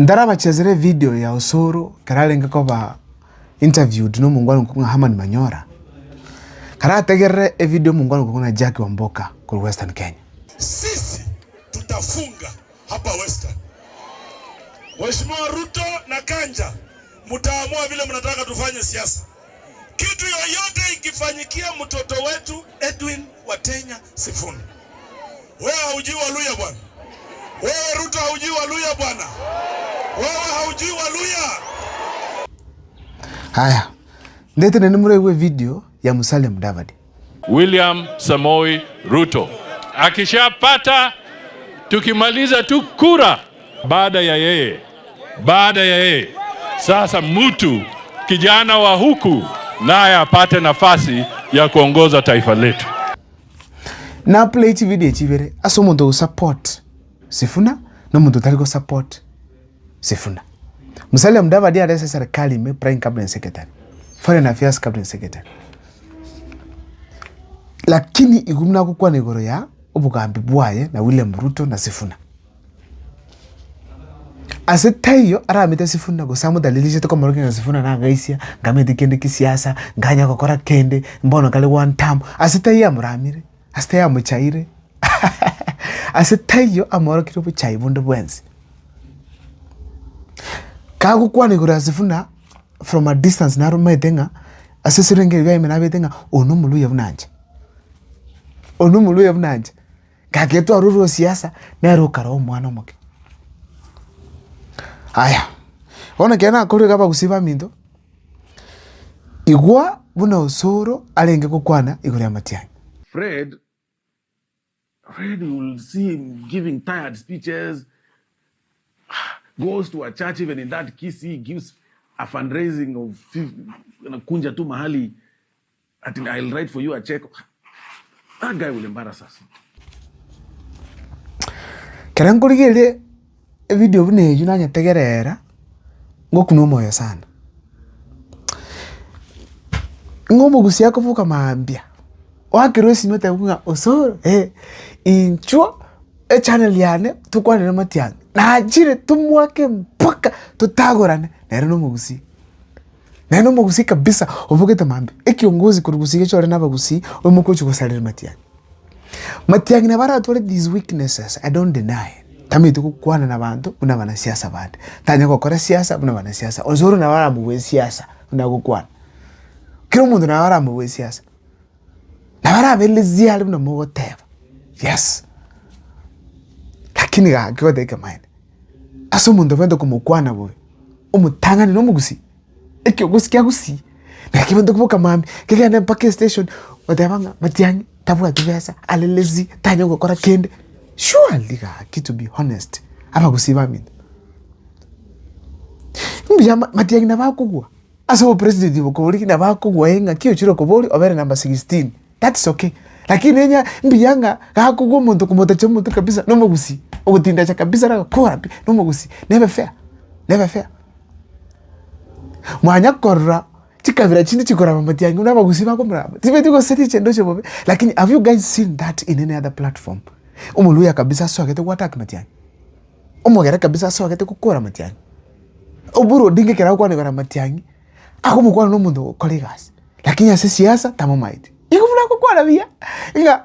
Ntarabachesera evideo ya Osoro ekero arenge koba interviewed na omongwana okwo ng'a Herman Manyora, karategerere evideo omongwana okwo ng'a Jack Wamboka korwa Western Kenya. Sisi tutafunga hapa Western. Mheshimiwa Ruto na Kanja mtaamua vile mnataka tufanye siasa. Kitu yoyote ikifanyikia mtoto wetu Edwin Watenya Sifuna. Wewe haujui Waluya bwana. Wewe Ruto haujui Waluya bwana. Wewe haujui Waluya. Haya, ndete naende moraigwe evideo ya Musalia Mudavadi. William Samoei Ruto akishapata, tukimaliza tu kura baada ya yeye, baada ya yeye sasa mtu kijana wa huku naye apate nafasi ya kuongoza taifa letu. Na play chividio echi ibere ase omonto ogosupport Sifuna na omonto otari gosupport Sifuna. Musalia Mudavadi are ase eserekari ime prime cabinet secretary, foreign affairs cabinet secretary. Lakini igo buna agokwana igoro ya obogambi bwaye na William Ruto na Sifuna. Ase taiyo aramete Sifuna gose amodalilishete komorokia ng'a Sifuna nagaisia, ngamete kende kisiasa, nganya gokora kende, mbono kare one term, ase taiyo amoramire, ase taiyo amochaire ase taiyo amorokirie obochai bonde bwensi. Kagokwana igoro ya Sifuna from a distance naro omanyete ng'a ase eserengeri biaye ime nabete ng'a oyo nomoluya buna inche, oyo nomoluya buna inche. Gaki twarurwe siasa nere okare omwana omoke. Aya, bono ekero nakorire iga abagusii baminto, igwa buna Osoro arenge gokwana igoro y'amatiang'i. Fred, Fred you will see him giving tired speeches, goes to a church even in that Kisii, gives a fundraising of anakunja tu mahali ati I'll write for you a check. That guy will embarrass us. Ekero nkorigereria evideo buna eywo nanyetegerera, ngokuna omoyo sana. Ng'a omogusia akoboka mambia, oakerwe esimi otebiwe ng'a osoro eh, inchuo echannel yane tokwanere matiang'i, nachire tomoake mpaka totagorane, nere na omogusii. Naende omogusii kabisa obogete mambia, ekiongozi korwa gusii gechore na abagusii oimoke ochie gosarera matiang'i. Matiang'i nabo aratware these weaknesses, I don't deny, tamanyeti gokwana na abanto buna abanasiasa bande, tanya gokora siasa buna abanasiasa, Osoro nabo aramobue esiasa buna agokwana, kera omonto nabo aramobue esiasa, nabo arabe lazy are buna mogoteba, yes, lakini gaki goteba ekemaene. Ase omonto obwenerete komokwana bobe, omotang'ani na omogusii, ekiogosi kia gusii, naki kebwenerete koboka mambia, kegende mpaka estation, goteba ng'a matiang'i tabwati besa, are lazy, tanya gokora kende, surely gaki to be honest, abagusii baminto, mbuya matiang'i nabo akogwa, ase obopresident obo korigia nabo akogwa eh ng'aki ochire okoboria obere number 16. That's okay lakini onye mbuya ng'a gakogwa omonto komotacha omotwe kabisa na omogusii, ogotindacha kabisa nagokora pi na omogusii, nebe fair nebe fair. Mwanya korora chikabira chinde chikorama matiang'i buna abagusii bakomorama, tibeti gose richendo bobe, lakini have you guys seen that in any other platform? Omoluya kabisa asogete go attack matiang'i, omogere kabisa asogete gokora matiang'i, Oburu Odinga ekero agokwana igoro ya matiang'i, akomokwana na omonto ogokora egasi. Lakini ase siasa tamomaeti. Igo buna agokwana buya, ng'a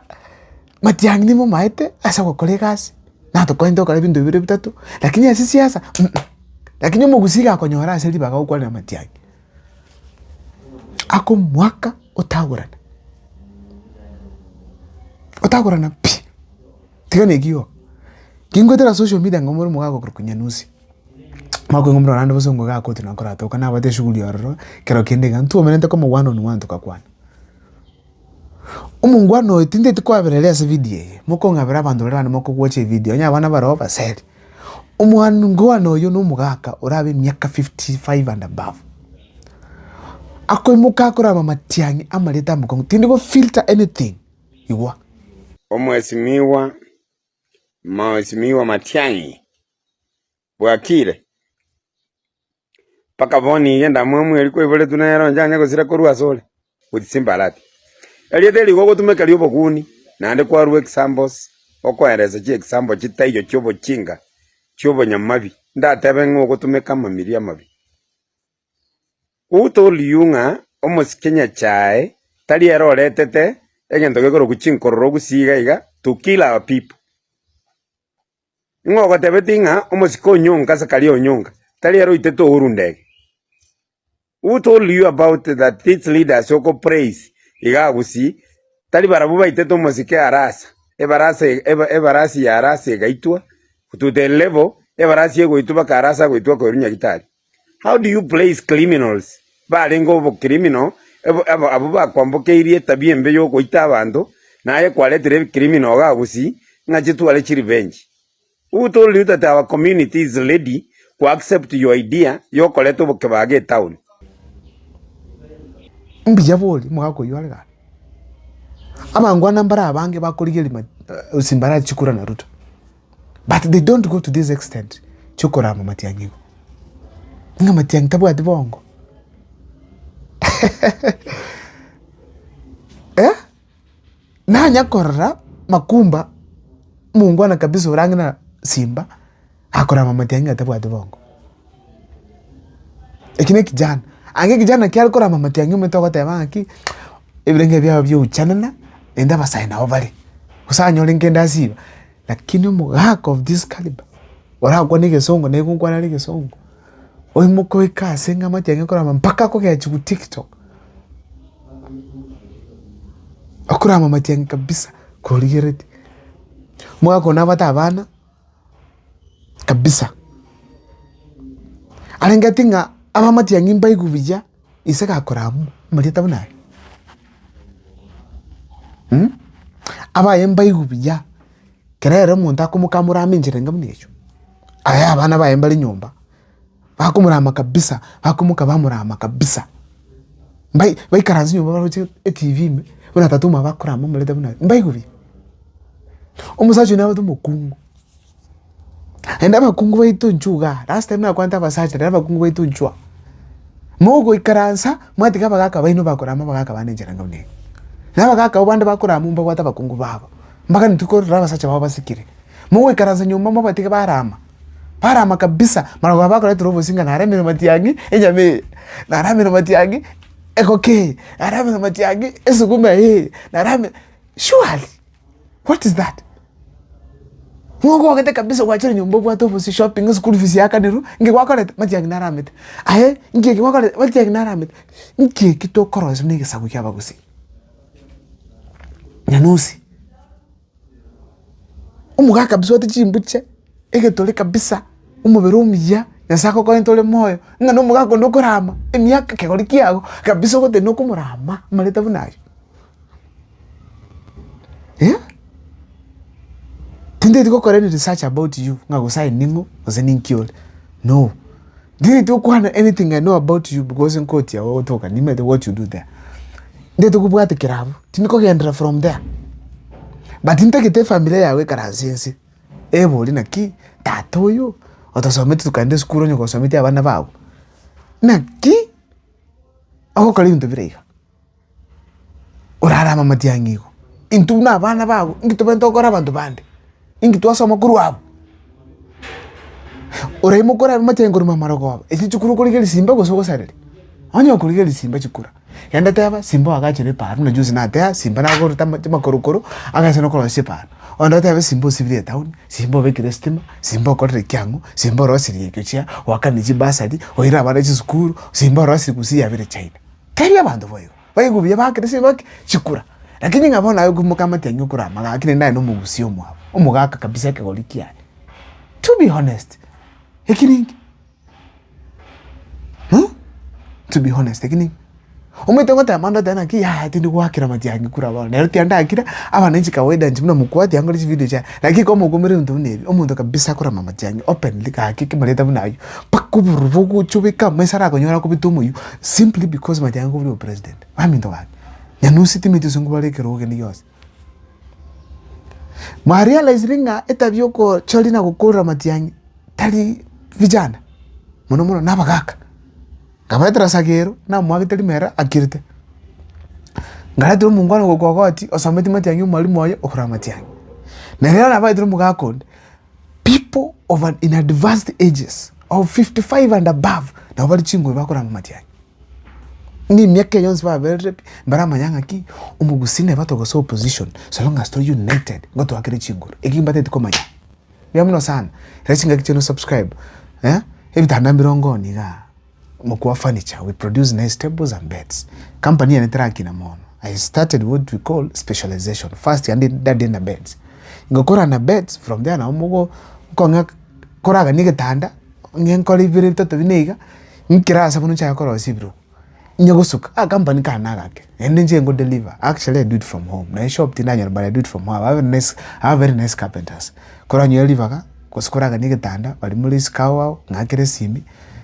matiang'i nimomaete ase ogokora egasi, natokonye tokore ebinto bibere bitato, lakini ase siasa mh, lakini omogusii gakonyora ase ribaga gokwanera matiang'i, akomoaka otagorana, otagorana pi, tiga na ekio, kingoetera social media ng'a omoro omogaka okorokwa Nyanusi. Mokoigwa omorwani naende bosongo iga akotuna nkoratoka nabwate eshughuli ororo, ekero kende iga ntwomerente komo one on one tokakwana. Omongwana oyo tintageti koabereria ase video eye, mokong'abera abanto baria bande mokogwatcha evideo onye abana baroo baseri. Omongwana oyo na omogaka orabe emiaka 55 and above, akoimoka akorama matiang'i amareta amakong'u, tindi go filter anything, igwa. Omwesimiwa Mheshimiwa Matiang'i. Bwakire? Mpaka bono iga endamwamu eria kwaiboretwe nero onchanye gosira korwa asore with simple alert. Erieta eri igo ogotumeka ria oboguni naende kwarua examples okoeresa chi example chitaiyo chia obochinga chia obonyamabi. Ndatebe ng'a ogotumeka amamiri amabe. Who told you ng'a omosike Nyachae tari ere oretete egento gekorokwa chinkororo gusii iga iga to kill our people? Ng'o ogotebetie ng'a omosike Onyonka Zakaria Onyonka tari ere oitete Uhuru Ndege? Who told you about that these leaders oko praise igaa gusii tari barabwo baitete omosike Arasa ebarasa ebarasi ya Arasa egaitwa to the level ebarasi egoitwa baka Arasa agoitwa koirwa Nyagitari. How do you praise criminals barenge obocriminal abwo bakwambokeirie etabia embe yogoita abanto naye kwaretire ebicriminal igaa gusii ng'a chitware chirevenge. Who told you that our community is ready ku accept your idea yokoreta obokebago etown? Mbuya bori omogaka oyio are gaki. Abangwana mbare abange bakorigereria ma Simba chikura na Ruto but they don't go to this extent chiokorama Matiang'i igo. Ng'a Matiang'i tabwati bongo eh. Nanya korora makumba omongwana kabisa ore ang'e na simba akorama matiang'i ng'a tabwati bongo. Eki na ekijana, ange ekijana kiare korama matiang'i omanyete ogoteba ng'aki, ebirenge biabo bia gochanana naende abasae nabo bare, gose anyore nkende asiba, lakini omogaka of this calibre orakwane egesongo naye gonkwana are egesongo, oimoke oike ase ng'a matiang'i akorama mpaka akogechiwa tiktok. Okorama matiang'i kabisa korigeretie, omogaka one nabwate abana kabisa, arengeti ng'a abamatiang'i mbaigwe buya ise gakoramwa amarieta buna aya Abaye mbaigwe buya, kera ere omonto akomokamora ame enchera enga buna eywo, aye abana baye mbare nyomba. Bakomorama kabisa, bakomoka bamorama kabisa, mbai baikaranse nyomba baroche etv ime, buna tata omwabo akorama omorete buna aye, mbaigwe buya. Omosacha oyio nabwate omokungu, naende abakungu baito inchuo igaa, last time nakwanete abasacha rero abakungu baito inchuo aa, mogoikaransa mwatiga abagaka baino bakorama abagaka bande enchera enga buna eye. Na abagaka abwo bande bakorama mbabwate abakungu babo, mpaka rituko rire abasacha babo basikire, mogoikaransa nyomba mobatige barama. Barama kabisa, mara bakoretera obosinga naremire matiang'i enyama eye, naremire matiang'i engoko eye, naremire matiang'i esukuma eye, naremire surely what is that? Mogogete kabisa gwachire nyomba obwate obosie shopping eschool fees yakanerwa, nki gwakorete? Matiang'i naramete, aye nki eke gwakorete? Matiang'i naramete, nki eki tokorosia buna egesaku kia abagusii? Nyanusi. Omogaka kabisa obwate chimbuche, egetore kabisa, omobere omuya, Nyasaye agokorente ore moyo, ng'a na omogaka onde okorama, emiaka ekegori kiago, kabisa ogotenena okomorama amareta buna aywo eh. Tintageti gokora any research about you ng'a gose aye ning'o gose ninki ore, no. Ntintageti gokwana anything I know about you because nkotia ogotoka nimanyete what you do there. Ntagete kobwata kera abwo, tindikogenderera from there. But ntagete efamiri yago ekaranse inse, ebori naki tata oyo otosometi tokaenda esukuru onye gosometi abana bago, naki ogokora ebinto bire iga? Orarame amatiang'i igo, intwe buna abana bago inki tobwenerete gokora abanto bande? Inki twasoma korwa abwo? Oraimoke orabe amatiang'i korwa mamarogoba, echio chikura okorigereria simba gose ogosareria? Onye okorigereria simba chikura, genda teba simba oagachire epaaro buna juzi nateba simba nagorete ama amakorokoro agase nokorosia epaaro. Onde otebe simba osibirie etown, simba obekire estima, simba okorire kiang'o, simba orosirie ekio chia, oakanire chibasari, oire abana chisukuru, simba orosirie gusii yabere China. Tebia abanto boigo, baigwe buya bakire ase baki chikura. Lakini ng'a bono aye okoimoka amatiang'i okorama gaki naende aye nomogusia omwabo, omogaka kabisa ekegori kiaye. To be honest, eki ninki? Huh? To be honest, eki ninki? Omanyete ngoteba mambia otebe naki yaya tindi goakera amatiang'i kura bono, nero tiandakire, abananchi kawaida inche buna mokwatia nkore chividio chiaye, lakini ekero mokoumera ebinto buna ebi, omonto kabisa akorama amatiang'i openly gaki ekemareta buna aywo. Mpaka obororo bogocha obeke amaiso arakonyore akobete omoyio simply because matiang'i kobua obopresident. Baminto gaki, nyanusi timanyeti gose nkobare ekerogo kende gionsi. Mwarealizire ng'a etabia yokochoria na gokorera matiang'i tari vijana, mono mono na abagaka. Nkabaetera sagero, namoagete rimera akirete. Nkaretera omongwana ogokwa ogoti osometi matiang'i omwalimu oye okorora matiang'i. Nere nabaetire omogaka onde, people of an in advanced ages. of 55 and above nabo bare chinguru bakorama amatiang'i. Ng'a emiaka eye yonsi baberire pi, mbaramanya ng'aki, omogusii neba togosoa opposition so long as tore united ngotoakere chinguru. Eki mbateti komanya. Mbuya mono sana, rero chingaki chiaino subscribe eh, ebitanda mbirongo one igaa, Mokua furniture, we produce nice tables and beds. Company yane terakina mono, I started what we call specialization, first yande ndadire na beds. Ngokora na beds, from there nabo mogo nkong'a koragania egetanda, ng'e nkore bibere bitato bine iga, nkere ase bono nchake korosia ebirogo, onye gosuka, akampani kane nagake, naende inche ngo deliver, actually I do it from home, naye shop tindanyora but I do it from home, I have nice, I have very nice carpenters, koranyore ribaga, gose koragania egetanda, baria more isiko ao ao, ng'akere esimi,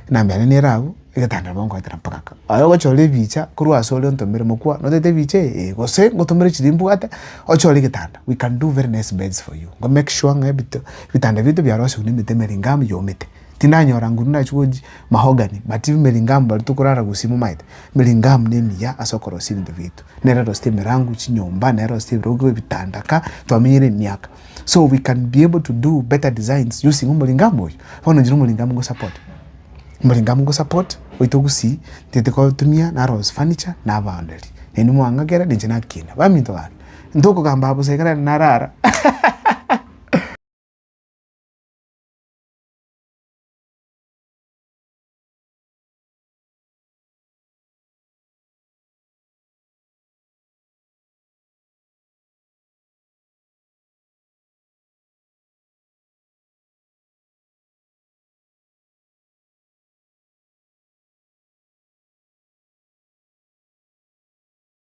enamba yane nere abwo, egetanda nabo nkoetera mpaka ka. Aye ogochora ebicha korwa ase ore ontomere mokwa, notagete ebicha eye eh, gose ngotomere chiria mbwate, ochore egetanda, we can do very nice beds for you, ngo make sure ng'a ebito ebitanda biaito biarosiwu na emete emeringamu yomete. Tindanyora nguru nachia gochi mahogany, but emeringamu baria tokorara gusii momaete, emeringamu nemiya ase okorosia ebinto biaito. Nere eroseti emerango, chinyomba, nere eroseti ebirogo, ebitanda ka, twamenyire emiaka. So we can be able to do better designs using omoringamu oyo. Bono inche nomoringamu ngosupport, omoringamu ngosupport oito gusii, ntete kotumia narosie furniture nabaonderia. Naende mwang'akera ninche nakina, baminto gaki, ntokogamba bosa iga naende narara.